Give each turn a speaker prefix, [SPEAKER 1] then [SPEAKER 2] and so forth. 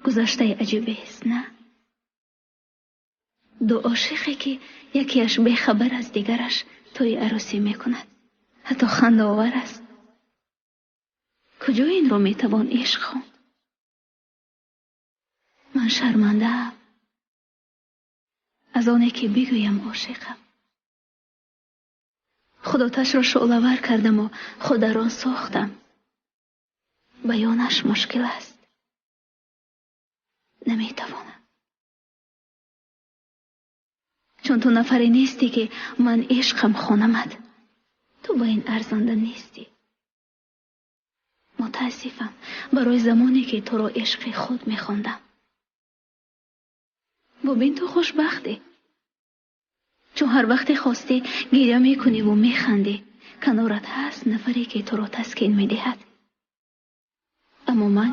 [SPEAKER 1] Гузаштаи аҷибест, на? Ду ошиқе, ки якеаш бехабар аз дигараш тӯи арӯсӣ мекунад, ҳатто хандаовар аст. Куҷо инро метавон ишқ хонд? Ман шармандаам аз оне, ки бигӯям ошиқам. Худ оташро шӯълавар кардаму худ дар он сӯхтам. Баёнаш мушкил аст. Наметавонам. Чун ту нафаре нестӣ, ки ман ишқам хонамат. Ту ба ин арзанда нестӣ. Мутаассифам барои замоне, ки туро ишқи худ мехондам. Бубин, ту хушбахтӣ. Чун ҳар вақте хостӣ, гиря мекуниву механдӣ. Канорат ҳаст нафаре, ки туро таскин медиҳад. Аммо ман